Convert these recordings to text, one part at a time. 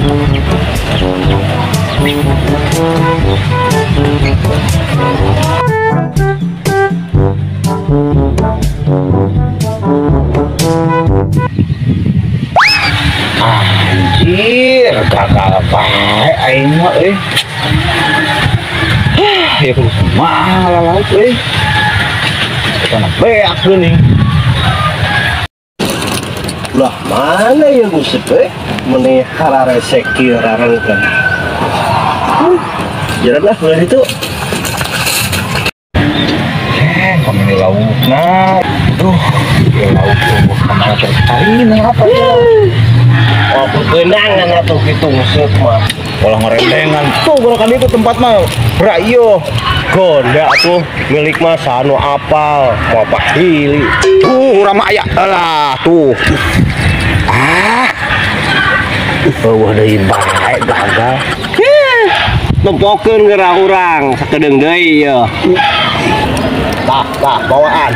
Anjir, gagal bae aing mah euy. Ya kudu kumaha lauk euy. Kana beak geuning. Lah mana ya musik euy? Meni hararese kieu rarengkeun. Jalan lah mulai itu. Pamili laukna. Duh, ya lauk tuh kemana cari apa ya? Oh, begenangan atuh kitu nguseup mah. Pola ngerendengan tuh gerakan itu tempat mah. Brayo. Gonda tuh milik mah sanu apal, mau apa hili. Tuh urang mah aya. Alah tuh. Ah. Eueuh deui bae gagal. Nempokeun geura urang sakedeung deui ieu. Tah, tah bawaan.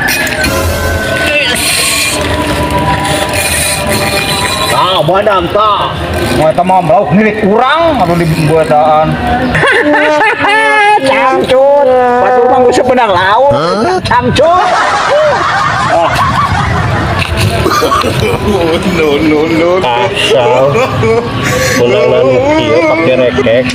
Tah, badam tah. Mau eta mah lauk milik urang atuh dibuataan. Cangcut. Batur mah geus benang laut. Cangcut. No no no. Asal. Benang kieu pake rekek.